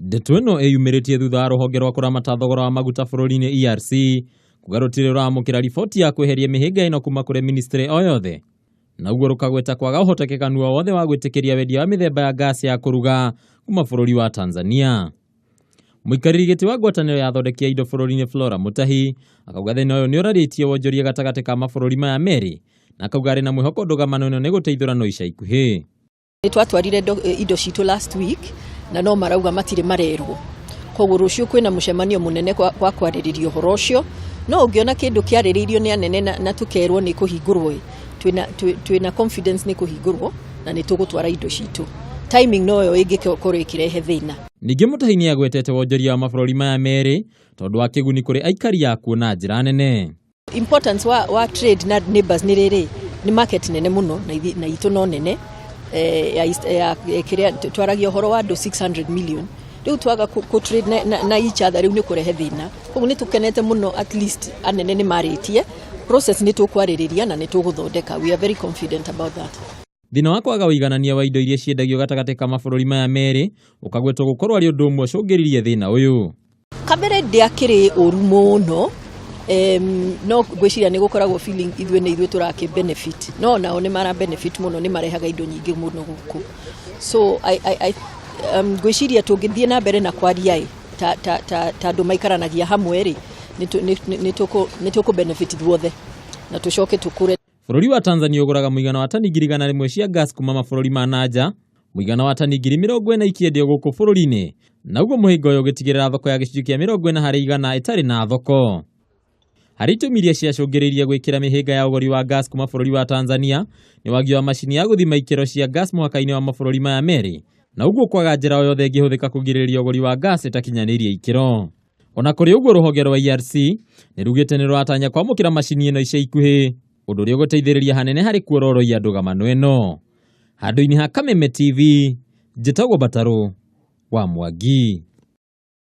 Ndeto ĩno ĩyumĩrĩtie thutha wa rũhonge rwa kũramata thogora wa maguta bũrũri-inĩ ERC kuga rũtirĩ rũramũkĩra riboti ya kweheria mĩhĩnga ĩno kuma kũrĩ ministry o yothe, na ũguo rũkagweta kwaga ũhotekekanu o wothe wa gwĩtĩkĩria wendia wa mĩthemba ya gas ya kũruga kuma bũrũri wa Tanzania. Mũikarĩri gĩtĩ wa ngwatanĩro ya athondeki a indo bũrũri-inĩ Flora Mutahi akauga thĩna ũyũ nĩ ũrarĩtie wonjoria gatagatĩ ka mabũrũri maya merĩ, na akauga arĩ na mwĩhoko ndũgamano ĩno nĩ gũteithũranwo ica ikuhĩ. Nĩ twatwarire indo citũ last week na no marauga matirĩ marerwo, koguo rũciũ kwĩna mũcemanio mũnene kwa kwarĩrĩria ũhoro ũcio. No ũngĩona kĩndũ kĩarĩrĩirio nĩ anene na tũkerwo nĩ kũhingũrwo ĩ, twĩna confidence nĩ kũhingũrwo na nĩ tũgũtwara indo citũ. Timing noyo ĩngĩkorwo ĩkĩrehe thĩna. Ningĩ Mutahi nĩ agwetete wonjoria wa mabũrũri maya merĩ tondũ wa kĩguni kũrĩ aikari akuo na njĩra nene. Importance wa trade na neighbors nĩ rĩrĩ, nĩ market nene mũno na itũ no nene, ya East, ya kĩrĩa twaragia ũhoro wa andũ 600 million. Rĩu twaga kũ trade na each other rĩu nĩ kũrehe thĩna. Koguo nĩ tũkenete mũno, at least anene nĩ marĩtie process, nĩ tũkwarĩrĩria na nĩ tũgũthondeka. We are very confident about that. Thĩna wa kwaga ũiganania wa indo iria ciendagio gatagatĩ ka mabũrũri maya merĩ ũkagwetwo gũkorwo arĩ ũndũ ũmwe ũcũngĩrĩirie thĩna ũyũ. Kabere ndĩakĩrĩ ũru mũno, no ngwĩciria nĩ gũkoragwo feeling ithuĩ nĩ ithuĩ tũrakĩ benefit, no nao nĩ mara benefit mũno, nĩ marehaga indo nyingĩ mũno gũkũ. So ngwĩciria tũngĩthiĩ na mbere na kwaria ĩ ta andũ maikaranagia hamwe rĩ, nĩ tũkũ benefit ithuothe na tũcoke tũkũre. Bũrũri wa Tanzania ũgũraga mũigana wa tani 100,000 cia gas kuma mabũrũri ma nanja, mũigana wa tani 40,000 ikĩendio gũkũ bũrũri-inĩ, na ũguo mũhĩnga ũyũ ũgĩtigĩrĩra thoko ya gĩcunjĩ kĩa 40% ĩtarĩ na thoko. Harĩ itũmi iria ciacũngĩrĩirie gwĩkĩra mĩhĩnga ya ũgũri wa gas kuma bũrũri wa Tanzania nĩ wagi wa macini ya gũthima ikĩro cia gas mũhaka-inĩ wa mabũrũri maya merĩ, na ũguo kwaga njĩra o yothe ĩngĩhũthĩka kũgirĩrĩria ũgũri wa gas ĩtakinyanĩirie ikĩro. Ona kũrĩ ũguo, rũhonge rwa ERC nĩ rugĩte nĩ rũratanya kwamũkĩra macini ĩno ica ikuhĩ, ũndũ ũrĩa ũgũteithĩrĩria hanene harĩ kuororoia ndũgamano ĩno. Handũ-inĩ ha Kameme TV, njĩtagwo Batarũ wa Mwangi.